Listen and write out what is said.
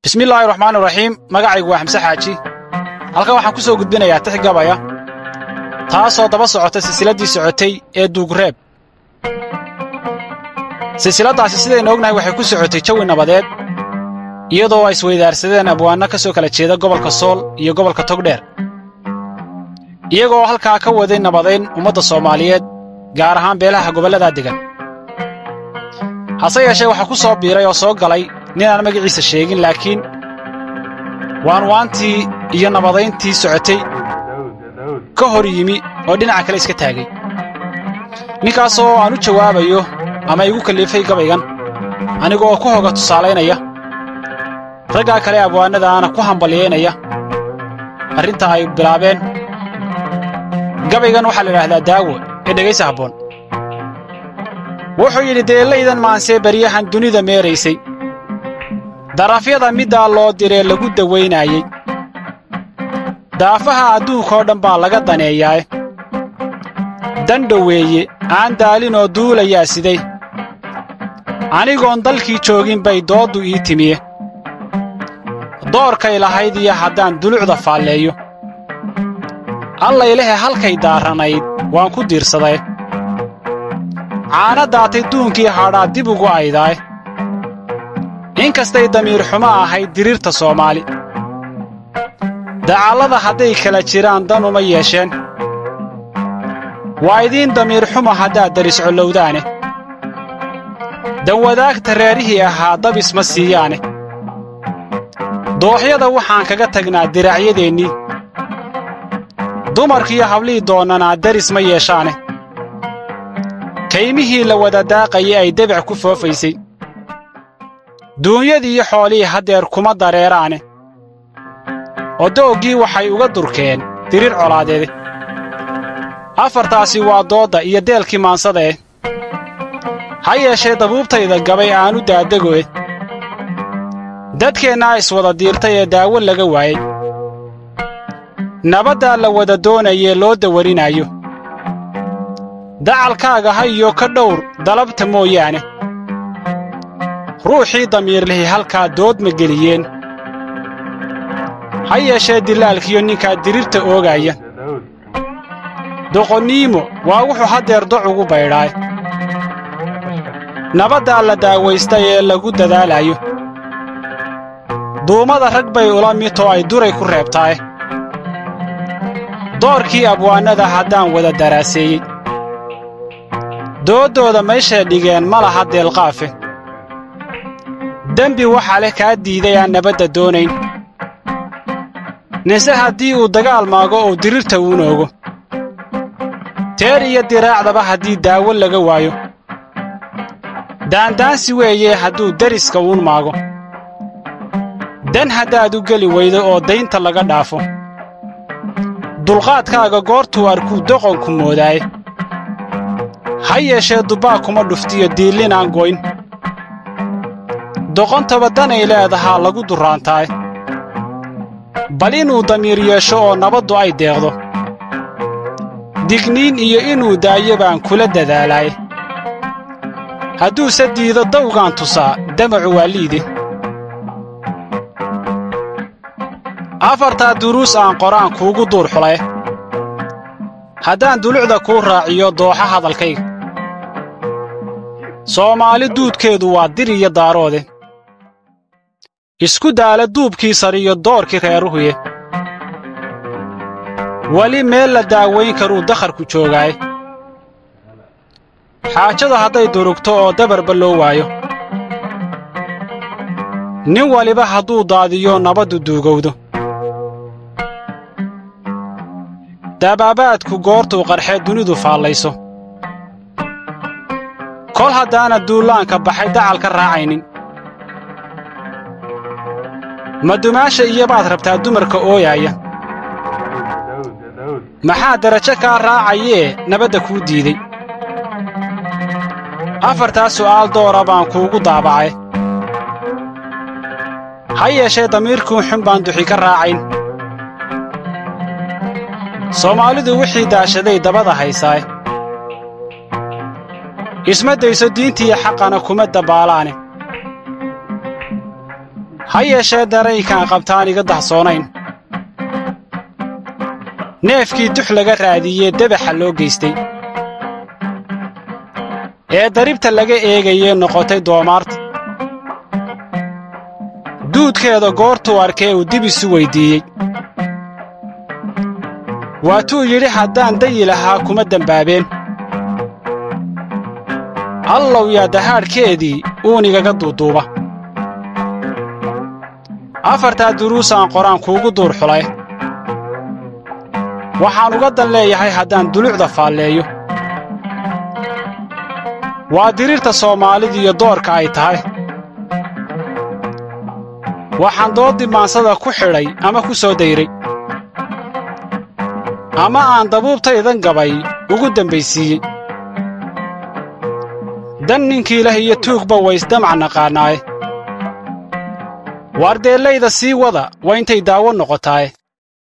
Bismillaahi raxmaani raxiim. Magacaygu waa Xamse Xaaji. Halkan waxaan ku soo gudbinayaa tix gabaya, taasoo daba socota silsiladdii socotay ee Duugreeb. Silsiladdaasi, sidaynu ognahay, waxay ku socotay jawi nabadeed, iyadoo ay isweydaarsadeen abwaanno ka soo kala jeeda gobolka Sool iyo gobolka Togdheer, iyagoo halkaa ka waday nabadayn ummadda Soomaaliyeed, gaar ahaan beelaha gobolladaa degan. Hase yeeshee, waxaa ku soo biiray oo soo galay nin aan magaciisa sheegin, laakiin waanwaantii iyo nabadayntii socotay ka hor yimi oo dhinaca kale iska taagay. Ninkaasoo aan u jawaabayo ama igu kalliifay gabaygan, aniga oo ku hoga tusaalaynaya raggaa kale abwaannadaana ku hambalyaynaya arrinta ay bilaabeen. Gabaygan waxaa la idhaahdaa Daawo ee dhegaysa habboon. Wuxuu yidhi: deellaydan maansee baryahan dunida meeraysay, darafyada middaa loo diree lagu dawaynaayey, daafaha adduunkoo dhan baa laga daneeyaae, dandhoweeye aan daalinoo duulayaa siday, anigoon dalkii joogin bay dooddu ii timiye. Doorkay lahayd iyo haddaan dulucda faalleeyo, allaylehe halkay daarranayd waan ku diirsaday. Caana daatay duunkii hadhaa dib ugu aydaaye, inkastay damiir xumo ahayd diriirta Soomaali, dacallada hadday kala jiraan dan uma yeesheen. Waa idiin damiir xumo haddaad daris collowdaane, danwadaagta reerihii ahaa dabis ma siiyaane. Dooxyada waxaan kaga tagnaa diraacyadeenii, dumarkiiyo hablihii doonnanaa daris ma yeeshaane. Kaymihii la wada daaqayay ay debec ku foofaysay, duunyadii iyo xoolihii haddeer kuma dareeraane, oo dooggii waxay uga durkeen diriir colaadeede. Afartaasi waa doodda iyo deelkii maansadae, ha yeeshee dabuubtayda gabay aanu daaddegoe. Dadkeennaa iswada diirtay ee daawo laga waayey, nabaddaa la wada doonayee loo dawarinaayo, dacalkaaga hayo ka dhowr dalabta mooyaane. Ruuxii damiir lihi halkaa dood ma geliyeen. Ha yeeshee dilaalkiyo ninkaa diriirta oogaaya, doqonniimo waa wuxuu haddeer doc ugu baydhaay. Nabaddaa la daawaystay ee lagu dadaalaayo, duumada rag bay ula midtoo ay duray ku reebtaaye. Doorkii abwaannada haddaan wada daraaseeyey, dooddooda meeshay dhigeen ma laha deelqaafe. Dembi waxaa leh kaa diiday aan nabadda doonayn. Ninse haddii uu dagaal maago oo diriirta uunoogo, teer iyo diraacdaba haddii daawo laga waayo, daandaansi weeye hadduu deriska uun maago. Dan haddaad u geli weydo oo daynta laga dhaafo, dulqaadkaaga goortuu arkuu doqonku moodaaye. Ha yeeshee dubbaa kuma dhuftiyo diillinaan goyn, doqontaba danay leedahaa lagu durraantaaye. Bal inuu damiir yeesho oo nabaddu ay deeqdo, digniin iyo inuu daayo baan kula dadaalaaye. Hadduuse diido dawgaan tusaa, damacu waa liide. Afartaa duruus aan qoraan kuugu duur xulaye, haddaan dulucda kuu raaciyo dooxa hadalkayga. Soomaali duudkeedu waa dir iyo daaroode, isku daala duubkii sariyo doorkii reeruhuye. Weli meel la daawayn karuu dakharku joogaaye. Xaajadu hadday durugto oo dabarba loo waayo, nin waliba hadduu daadiyo nabaddu duugowdo, dabaabaadku goortuu qarxee dunidu faallayso, kol haddaana duullaanka baxay dacal ka raacaynin, ma dumaasha iyo baad rabtaa dumarka ooyaaya? Maxaa darajo kaa raacayee nabadda kuu diiday? Afartaa su'aal doora baan kuugu daabacay. Ha yeeshee damiirkuu xun baan duxi ka raacayn. Soomaalidu wixii daashaday dabada haysaaye, isma dayso diintiiyo xaqana kuma dabbaalaane. Ha yeeshee dareenkaan qabtaan iga dahsoonayn. Neefkii dux laga raadiyee debaxa loo geystay ee daribta laga eegayee noqotay doomaarta, duudkeeda goortuu arkee uu dib isu weyddiiyey, waatuu yidhi haddaan dayi lahaa kuma dembaabeen. Allow yaa dahaadhkeedii uunigaga duuduuba. Afartaa duruusaan qoraan kuugu duur xulay. Waxaan uga dan leeyahay haddaan dulucda faalleeyo. Waa diriirta Soomaalida iyo doorka ay tahay. Waxaan dooddii maansada ku xidhay ama ku soo dayray, ama aan dabuubtaydan gabay ugu dembaysiiyey. Dan ninkii leh iyo tuugba waysdamac naqaannaaye. Waardeellayda sii wada waa intay daawo noqotaaye.